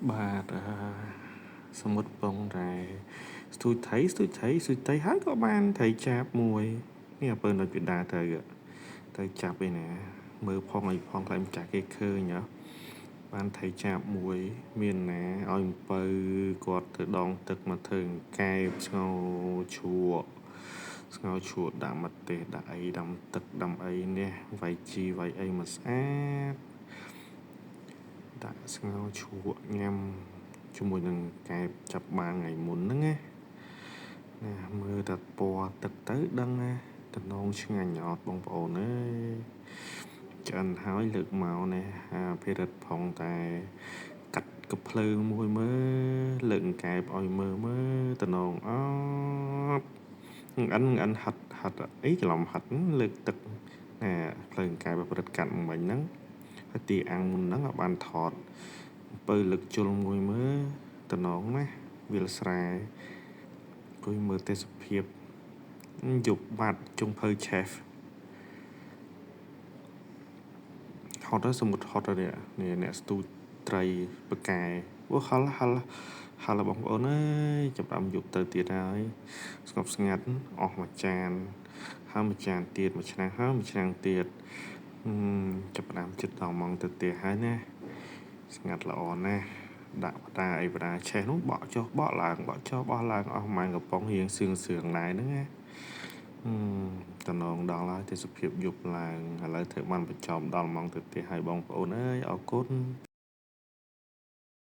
បាទអឺសមុទ្រពងតែស្ទូចត្រីស្ទូចត្រីស្ទូចត្រីហើយក៏បានត្រីចាប់មួយនេះ អំពើនុចវិដាទៅទៅចាប់ឯណាមើលផងអីផង ខ្លាចម្ចាស់គេឃើញហ៎។ បានត្រីចាប់មួយ មានណាឲ្យអំពៅគាត់ទៅដងទឹកមកធ្វើកែបស្ងោជ្រក់ ស្ងោជ្រក់ដាក់ម្ទេសដាក់អី ដាំទឹកដាំអីនេះ វាយជីវាយអីមកស្អាត ដាក់ស្ងោជ្រក់ញ៉ាំជាមួយនឹងកែបចាប់បានថ្ងៃមុនហ្នឹងណា។ ណាមើលតែពណ៌ទឹកទៅដឹងណាតំណងឆ្ងាញ់អត់បងប្អូនអើយ។ ឆ្អិនហើយលើកមកនេះ អាភិរិទ្ធផងតែកាត់កភ្លើងមួយមើល លើកកែបឲ្យមើលមើលតំណងអត់អិនអិនហិតហិតអីច្រឡំហិត លើកទឹកណាភ្លើងកែបប្រឹតកាត់មិញហ្នឹងហើយ ទីអាំងមុនហ្នឹងឲ្យបានថតអំពៅលើកជុលមួយមើលតំណងណា វាលស្រែអង្គុយមើលទេសភាពយប់បាត់ ចុងភៅឆេฟហត់ហើយ សមុទ្រហត់ហើយនេះ អ្នកស្ទូចត្រីបកែអូហល់ហល់ហល់បងប្អូនអើយ។ ចាប់ដើមយប់ទៅទៀតហើយ ស្ងប់ស្ងាត់ អស់មួយចានហើយ មួយចានទៀត មួយឆ្នាំងហើយមួយឆ្នាំងទៀត ចាប់ដើមចិត្តដល់ម៉ោងទៅផ្ទះហើយណា ស្ងាត់ល្អណាស់។ ដាក់បតាអីបតាឆេះនោះ បក់ចុះបក់ឡើង បក់ចុះបក់ឡើង អស់ម៉ានកំប៉ុងរៀងសឿងសឿងដែរហ្នឹងណា។ តំណងដល់ហើយ ទេសភាពយប់ឡើង ឥឡូវធ្វើបានបញ្ចប់ ដល់ម៉ោងទៅផ្ទះហើយបងប្អូនអើយ អរគុណ។